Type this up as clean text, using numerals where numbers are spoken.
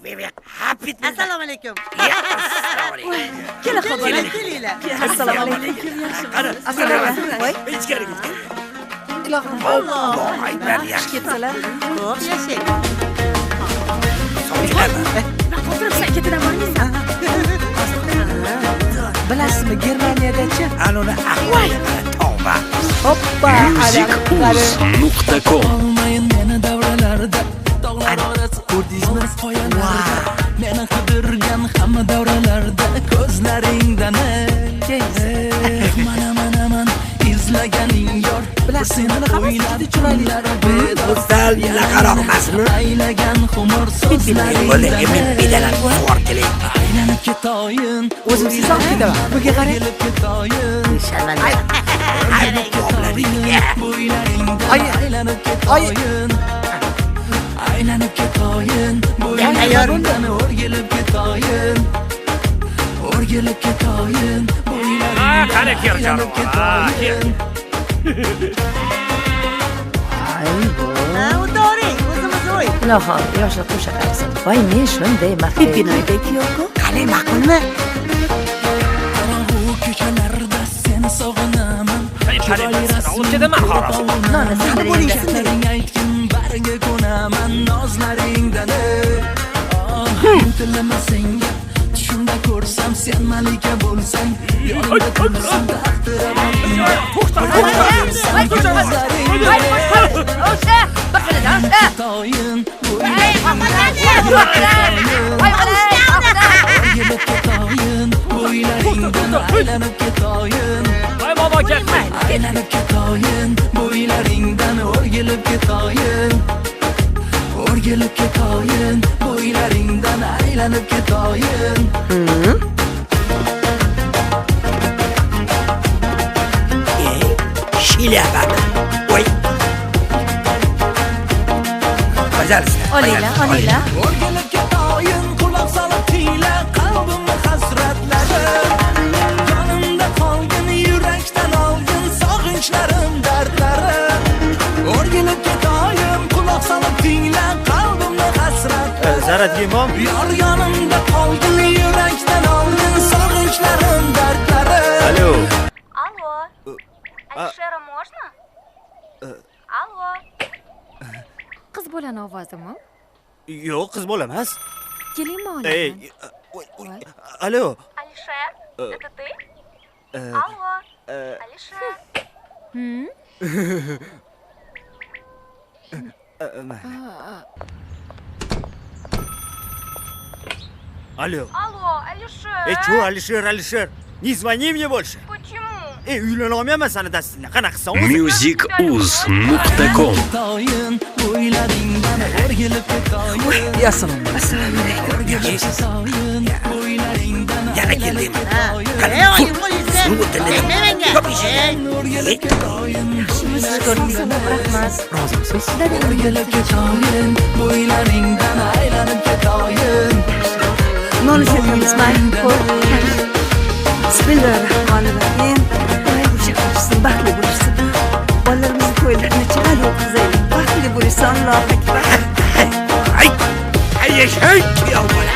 Assalomu alaykum. Kela xabar. Kelinglar. Assalomu alaykum. Assalomu alaykum. Ichkari ichkari. Ilohim. Allohu akbar. Yaxshi ketsalar. Xo'p, yashang. O'tiribsan, ketidan bormaysan. Bilasizmi, Germaniyadachi? Anuni ahvoli tavba. Hoppa. musicuz.com Olmayin meni davralarda, tog'lar orasi Ko'rdingizmi? qoyalarda, meni qidirgan hamma davralarda ko'zlaringdan mana mana man izlaganing yor. Bilasizmi, buni hammasi juda chiroyli. Bu sal laqaroq emasmi? Aylagan xumor Bo'ldi, so'zlaringdan emin bedalar sug'or keling. aylanib ketoyin, O'zim siz olib ketaman. Bunga qarang. o'rgilib ketoyin, Ay, bu toblaringga. bo'ylaringdan Ay. aylanib ketoyin, aylanib ketoyin, bo'ylaringdan o'rgilib ketoyin, o'rgilib ketoyin, bo'ylaringdan Qani kel, aylanib jonivor, ha, kel. ketoyin. Ha, o'tavering, o'zimiz o'y. Ilohim, yoshlar qo'sha qarasin. Voy, men shunday maqtayman. Pipinoydek yo'q-ku. Qalay, ma'qulmi? Qorong'u ko'chalarda seni sog'inaman. Qani, Chiroyli olib ketaman hozir. Nonni sindiring. Gaplaring aytgin, bariga ko'naman nozlaringdan. Oh, intilaman senga, tushimda ko'rsam sen malika bo'lsang, yonimda tursam taxtiravoningda. To'xta, to'xta. O'sha, baqiradan o'sha. Ketoyin, Voy, o'rgilib ketoyin, bo'ylaringdan aylanib ketoyin. Voy bobo ketdi. Aylanib ketoyin, bo'ylaringdan o'rgilib ketoyin, o'rgilib ketoyin, bo'ylaringdan aylanib ketoyin. Ey, shilyapami? Voy. Пожалуйста. Olinglar, olinglar. O'rgilib ketoyin, quloq solib tingla qalbimni hasratlari. Yonimda qolgin, yurakdan olgin sog'inchlarim, dardlarim. O'rgilib ketoyin, quloq solib tingla qalbimni hasratlari. Zaradga imom. Yor yonimda qolgin, yurakdan olgin sog'inchlarim, dardlarim. Alo. Алло. Алишера можно? Алло. Qiz bolani ovozimi? Yo'q, qiz bola emas. Kelinmi Ey, olaman? voy, voy, alo. Алишер, это ты? Алло. Алишер. Mayli. Alo. Алло, Алишер. Ey, chu, Alisher, Alisher. Не звони мне больше. Почему? Ey, uylana olmayman sani dastingdan. Qanaqa qilsam o'zi? musicuz.com Ketoyin, bo'ylaringdan o'rgilib ketoyin. Assalomu alaykum. O'rgilib ketoyin, bo'ylaringdan Yana aylanib keldingmi? ketoyin. Ey, oyim, qo'yingizmi? Suv o'tiladi. Menga. Ko'p eshik. O'rgilib ketoyin, Rahmat. Rozimisiz? o'rgilib ketoyin, bo'ylaringdan aylanib ketoyin. Non ishlatamiz, mayli. Xo'p. Bismillahirrohmanirrohim. Voy, o'sha qilishsin, baxtli bo'lishsin. Bolalarimizni to'ylarini chiroyli o'tkazaylik. Baxtli bo'lishsin, Allohu akbar. Ay, ay yashang, kuyov bola.